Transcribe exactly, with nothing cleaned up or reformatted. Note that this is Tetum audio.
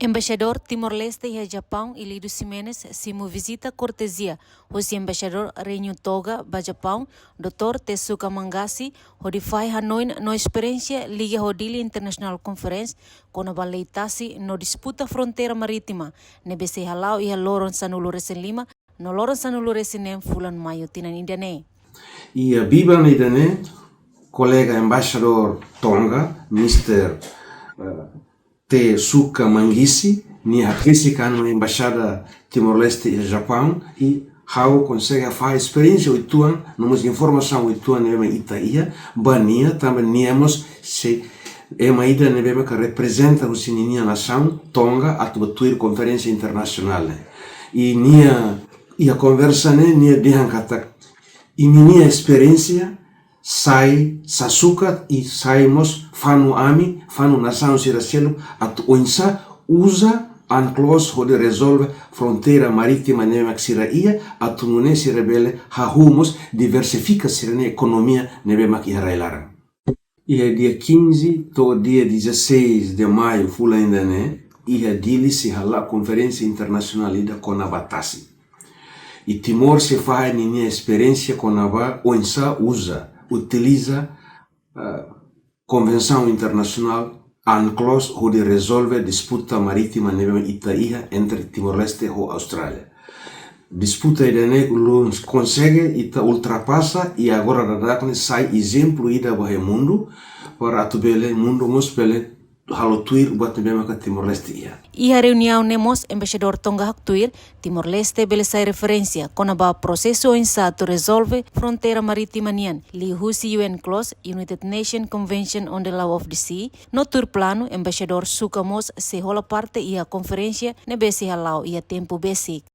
Embaixadór Timor-Leste iha Japaun, Ilido Ximenes, simu vizita kortezia husi Embaixadór Reinu Toga ba Japaun, Doutór Tezuka Mangasi, hodi fahe hanoin no esperiénsia liga ho Dili International Conference kona-ba lei tasi no disputa fronteira marítima ne'ebé sei hala'o iha loron sanulu-resin-lima no loron sanulu-resin-neen fulan Maiu tinan ida-ne'e. Iha biban ida-ne'e, kolega Embaixadór Tonga, Mister, eh, Tezuka Mangasi, nia hakritika an mai Embaixada Timor-Leste iha Japaun, i ha'u konsege fahe esperiénsia uitoan, no mós informasaun uitoan ne'ebé mak ita iha ba nia, tanba nia mós sei ema ida ne'ebé maka reprezenta husi ninia nasaun, Tonga, atu ba tuir konferénsia internasionál ne'e. I nia, iha konversa ne'e, nia dehan katak, i ninia esperiénsia sai sasukat i sai mós fanu ami, fanu nasaun sira seluk, atu oinsá uza UNCLOS hodi rezolve fronteira marítima ne'ebé mak sira iha, atu nune'e sira bele hahú mós diversifika sira-nia ekonomia ne'ebé mak iha rai-laran. Iha dia quinze to'o dia dezasseis de Maiu fulan ida-ne'e, iha Dili sei hala'o konferénsia internasionál ida kona-ba tasi. I Timor sei fahe ninia esperiénsia kona-ba oinsá uza, utiliza, ah, konvensaun internasionál UNCLOS hodi rezolve disputa marítima ne'ebé ita iha entre Timor-Leste ho Austrália. Disputa ida-ne'e lun konsege ita ultrapasa i agora daudaun ne'e sai ezemplu ida ba iha mundu, para atu bele mundu mós bele halo tuir buat ne'ebé maka Timor-Leste iha. Iha reuniaun ne'e mós Embaixadór Tonga haktuir, Timor-Leste bele sai referénsia kona-ba prosesu oinsá atu rezolve fronteira marítima nian, liuhusi UNCLOS, United Nations Convention on the Law of the Sea, no tuir planu Embaixadór Zuka mós sei hola parte iha konferénsia ne'ebé sei hala'o iha tempu besik.